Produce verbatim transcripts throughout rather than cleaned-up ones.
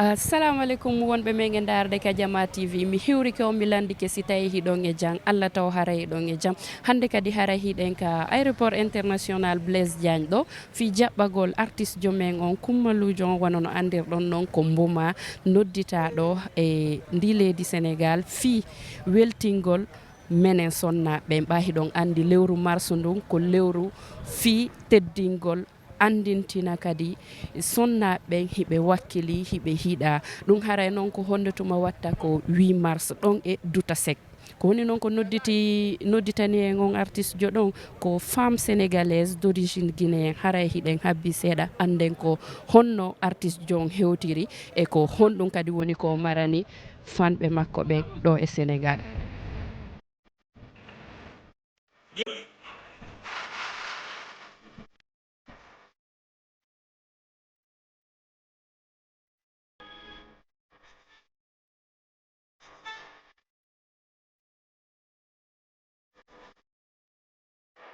Assalamu aleykum, wonɓe men e ndaarde ka Jama T V. Mi hiwrike on, mi lanndike si tawii hiɗon e jam. Alla taw haray hiɗon e jam. Hannde kadi haray hiɗen ka aéroport international Blaise Diagne ɗo, fii jaɓɓagol artiste jo men on, kummaluujo on, wano no anndirɗon non ko Mboma, nodditaa ɗo e ndii leydi Senegaal fii weltingol menen sonnaaɓe ɓen. Ɓaa hiɗon anndi lewru mars ndun ko lewru fii teddingol, anndintina kadi sonnaaɓe ɓen hiɓe wakkilii, hiɓe hiɗaa. Ɗun haray non ko honde tuma watta? Ko huit mars ɗon e Dutasek. Ko woni non ko nodditi, nodditani en on artiste jo ɗon ko femme sénégalaise d'origine guinéenne. Haray hiɗen habbii seeɗa annden ko honno artiste jo on hewtiri e ko honɗun kadi woni ko marani fanɓe makko ɓen ɗo e Senegaal.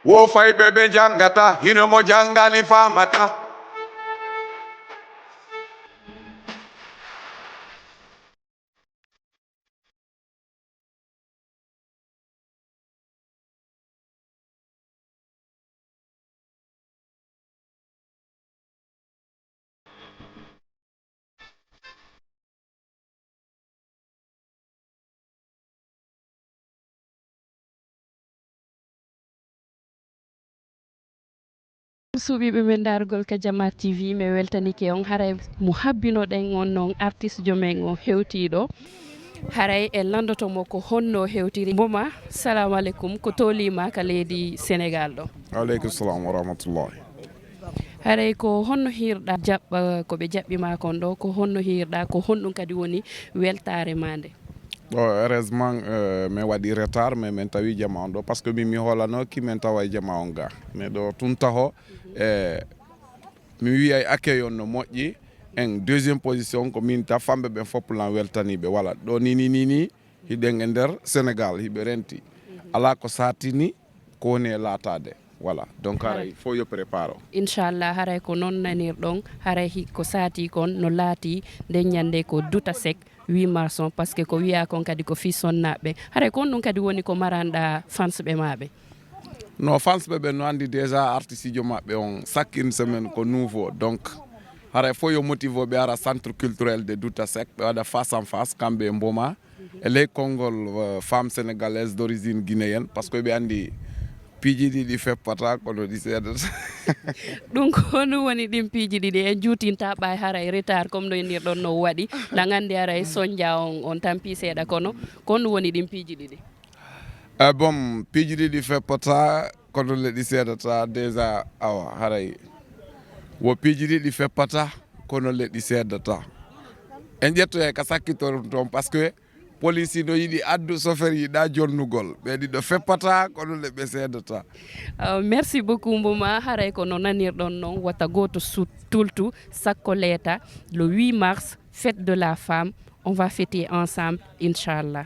Wo fayɓe ɓe janngata, hino mo janngani faamata. Suuɓiiɓe men ndaarugol ka Jama T V, mi weltanike on. Haray mo habbinoɗen on non, artiste jo men on hewtii ɗo. Haray en lanndoto mo ko honno hewtiri. Mboma, salamu aleykum, ko tolnii ma ka leydi Senegaal ɗo? Aleykum salam wa rahmatullahi. Haray ko honno hiirɗaa jaɓɓa ko ɓe jaɓɓi ma kon ɗo? Ko honno hiirɗaa? Ko honɗun kadi woni weltaare ma nde? Bon, heureusement, euh, mi waɗi retard, mais min tawi jama on ɗo, parce que min mi hoolanooki min tawa jama on ga. Mais ɗo tun taho, eh, mi wi'ay accueil on no moƴƴi. En deuxième position, ko min ta fanɓe ɓen fof lan weltaniiɓe. Voilà, ɗo ni, ni, ni, ni, hiɗen e nder Senegaal, hiɓe renti. Alaa ko saatini ko woni e laataade. Voilà, donc haray fof yo prépare o. Inchallah, haray ko non nanirɗon, haray hi-, ko saatii kon no laatii nden ñannde ko Dutasek, huit mars on, parce que ko wi'aa kon kadi ko fii sonnaaɓe. Haray ko honɗun kadi woni ko maranɗaa fans ɓe maa ɓe? No, fans ɓe ɓen no anndi déjà artiste jo maɓɓe on, chaque une semaine ko nouveau. Donc, haray fof yo motive o ɓe ara centre culturel de Dutasek, ɓe waɗa face en face, kamɓe e Mboma. E ley konngol, euh, femme sénégalaise d'origine guinéenne, parce que ɓe anndi piiji ɗiɗi feppata, kono ɗi seedata. Ɗun ko honɗun woni ɗin piiji ɗiɗi? En juutintaa ɓay haray retard, comme no innirɗon no waɗi. Lan anndi haray sonja on, on tampi seeɗa, kono ko honɗun woni ɗin piiji ɗiɗi? Eh, bon, piiji ɗiɗi feppata, kono le ɗi seedata, déjà, awa, haray. Wo piiji ɗiɗi feppata, kono le ɗi seedata. En ƴettoyay ka sakkitoron ton, parce que police no yiɗi addu, chauffeur yiɗaa jonnugol. Ɓe ɗiɗo feppata, kono le ɓe seedata. Euh, merci beaucoup, Mboma. Haray ko no nanirɗon non, wata gooto su-, tultu, sakko leeta, le huit mars, fête de la femme. On va fêter ensemble, inchallah.